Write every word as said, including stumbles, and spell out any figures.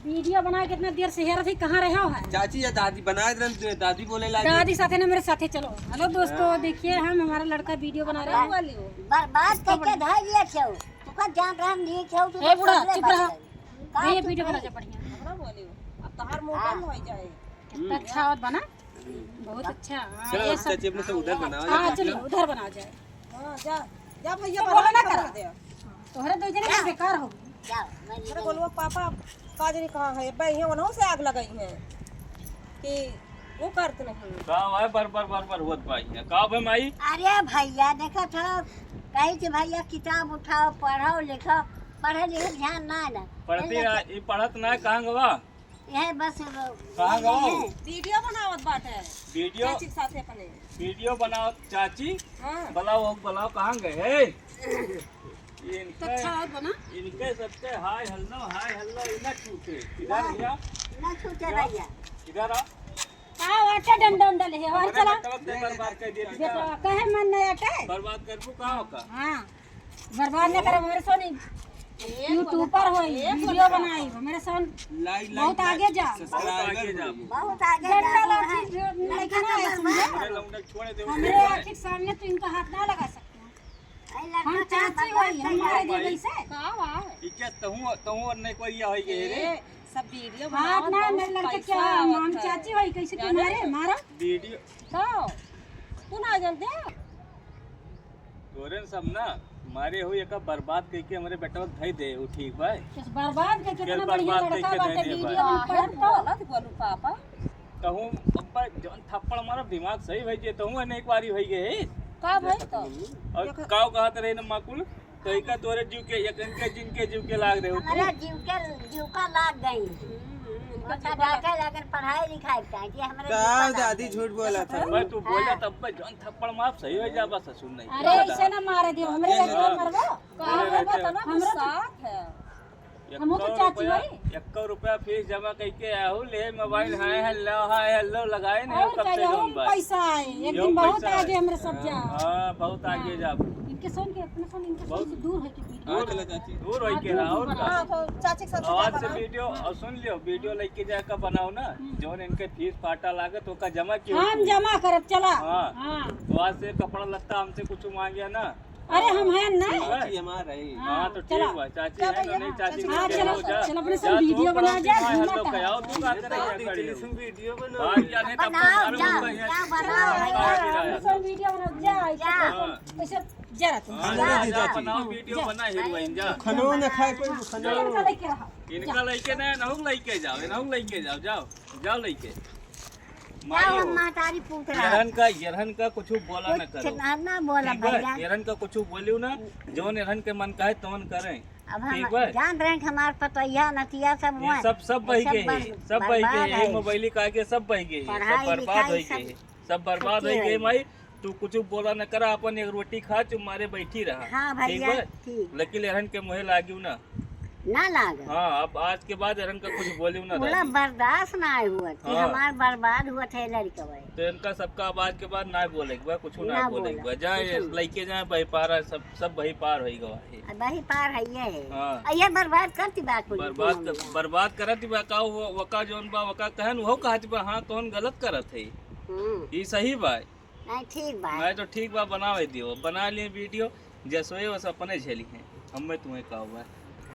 वीडियो बना के इतना देर से हेरत ही, कहाँ रहे हो है? चाची या दादी बनाए रहन, दादी बोले लागे। दादी साथे ना मेरे साथे चलो। हेलो दोस्तों, हाँ। देखिए हम, हमारा लड़का वीडियो बना रहा है। बर्बाद करके धर लिए छो। तू का जान रहा नहीं छो, तू ए तो बूढ़ा, सामने चुप रहा। बात कर। का भैया चुप वीडियो बना रही? जा बढ़िया। हमरा बोले, अब तहार मुंह हाँ। बंद हो जाए। कितना अच्छा और बना, बहुत अच्छा। हाँ, चलो, ये सब चाची अपने से उधर बनाओ, हाँ, जाओ। चलिए उधर बनाओ जाए। हाँ, जा, जा भैया, तो बनाओ, बोला ना बना करा। दे। तोहरे दो जने के बेकार हो गई। जाओ, मैं अरे बोलवा पापा, का जानी कहाँ है? बे, यहाँ उन्हों से आग लगाई है कि वो करत नहीं। का भाई बर बर बर बर होत बा यहाँ? का बे माई? अरे भैया, देखो तो, कही कि भैया किताब उठाओ, पढ़ो, लिखो, पढ़े लिखे ध्यान ना है ना। पढ़ती ना, ये पढ़त ना, कहाँ गवा? यह बस कहाँ गवा? वीडियो बनावत बाटे। वीडियो? चाची के साथे अपने। वीडियो बनावत चाची? हाँ। बुलाओ, बुलाओ, कहाँ गए? हे? ये तो इनके, अच्छा और बना। इनके सबके हाय हेलो, हाय हेलो, ये ना छूटे। इधर हाँ, भैया। ना छूटे क्या? भैया। इधर आ। का वाटे डंडा उंडा ले, और हमारे चला। बेटवा के बर्बाद कर दिया, बेटा, कहे मन नहीं आटे। बर्बाद करबू का होगा? हाँ, बर्बाद ना करब, हमरे सोनी। एक यूट्यूबर होई, एक वीडियो बनाई, हमरे सोन लाइक, लाइक, बहुत आगे जा। सब्सक्राइबर होई। बहुत आगे जा। डंडा लाठी जो लइका ना है, समझे? हमरे लौंडा छोड़ दे, हमरे आँखी के सामने तो इनका हाथ ना लगा सकते हैं। हम चाची होई, हम मारे दे कैसे? का बा? ई क्या तहूँ, तहूँ और नहीं कोई ये होई गए रे? ए, सब वीडियो हाथ बनावत ना, बहुत मेरे लड़के पैसा क्या, आवत हम है। चाची होई, कैसे जाने? तुम्हारे मारा? वीडियो। तो, तू ना जानते? तोरे सब ना, मारे हो एका बर्बाद कइके हमरे बेटवा के धई दे, उ ठीक बा? बस बर्बाद के, फिर कितना बढ़िया बर्बाद लड़का कइके बाटे, धई दे वीडियो बा। में पढ़त तो। गलत बोलू पापा। कहूँ अब्बा जौन थप्पड़ मारब, दिमाग सही होई जे, तहूँ अनेक बारी होई गए। का भाई तो? और काव कहत रहे न माकुल, कई का तोरे जीव के, एक इनके जिनके जीव के लाग रहे हो तू। हमरा जीव के, जीव का लाग गई। हम्म, उनका उनका जीव का डांटे लाग- लगन पढ़ाई लिखाई का, जे हमरे का जीव का लाग दादी गई। झूठ बोला था। अब्बा तू बोला हाँ। तब पे जौन थप्पड़ मार सही हो जा, बस सुन नहीं। अरे ऐसे ना मारे दियो, हमरे ये लगे ना। मरबो। का अरे बोलबो रहते तब ना हम गुस्सा है। हमहू तो एक्को चाची रुपया, हई। एक्को रुपया फीस जमा कइके आया हूँ, ले मोबाइल, हाय हेलो, हाय हेलो लगाए नहीं, और कब से चाहिए, जौन हम बा। पैसा आए, एक यो दिन बहुत पैसा आगे आए। हमरे सब जा। हाँ, बहुत आगे हाँ। जा। इनके सुन के, अपने सुन, इनके बहुत सुन से दूर है कि वीडियो। हाँ, चला चाची। दूर होई के रहा, और का? हाँ, तो चाची के साथ आवाज से बनाओ। वीडियो, और सुन लियो, वीडियो लइके जाए का बनाओ ना, हम्म। जौन इनके फीस फाटा लागत, ओका जमा कियो हम तू। जमा करब, चला। हाँ। हाँ। तो आज से कपड़ा लत्ता हमसे कुछ मांगिया ना, अरे हम हैं ना। चाची हमार है। हाँ, तो ठीक चला। बा, चाची है ना, नहीं चाची हाँ, के चलो, हो जा। चलो, अपने सब जा, वीडियो बना जा, घूमत आओ। तू का करे जा, करियो। वीडियो बनाओ, बात जाने तब जा, मारो जा, भैया। जा, बनाओ, बात भैया। जाने अपने सब वीडियो बनाओ, जा, ऐसे जा। हाँ। ऐसे जरा तू। हाँ, जा, जा, जा, चाची। बनाओ, वीडियो जा। बना, हीरोइन, जा। खनवा न खाए कोई, खनवा। इनका लेके रहा। इनका लेके ना, नहुक लेके जाओ, नहुक लेके जाओ, जाओ, जाओ लेके। जाओ, माई हो। हम महतारी पूत रहा। एरहन का, एरहन का कुछ बोला न कुछ करो। ना, ना बोला ठीक बा? भैया। एरहन का कुछ बोलियो ना, जौन एरहन के मन कहे तौन करें। अब हम ठीक बा? जान रहे हैं कि हमार पतोहिया, नतिया सब ये हुआ। सब, सब बह गए हैं, सब बह गए हैं, मोबाइल का आगे सब बह गए हैं, सब बर्बाद हो गए हैं, सब बर्बाद हो गए, माई। तू कुछ बोला न करा, अपन एक रोटी खा, चुप मारे बैठी रहा। हाँ ठीक भैया, बा? ठीक। लेकिन एरहन के मुँहे लागियो ना। ना लाग। हाँ, अब आज के बाद एरहन का कुछ बोलियो ना थोड़ा दादी। बर्दाश्त ना आए हुआ कि हाँ। हमार बर्बाद हुआ थे लड़कवे। तो इनका सबका अब आज के बाद ना बोले के बा, कुछ ना ना बोले के बोला, बा। जा कुछ ये नहीं। लइके जाए, बही पार है, सब, सब बही पार होई गवा है। अब बही पार है ये है। हाँ। आ ये बर्बाद करती बा कुल बर्बाद दुनिया कर, में। बर्बाद करती बा का, वो, वका जौन बा, वका कहन, वो कहती बा, हाँ, कौन गलत करत है? हम्म। ई सही बा। नहीं, ठीक बा। नहीं तो ठीक बा, बनावे दियो, बना लिए वीडियो, जसोए बस अपने झेली हैं, हमें तुम्हें का हुआ है।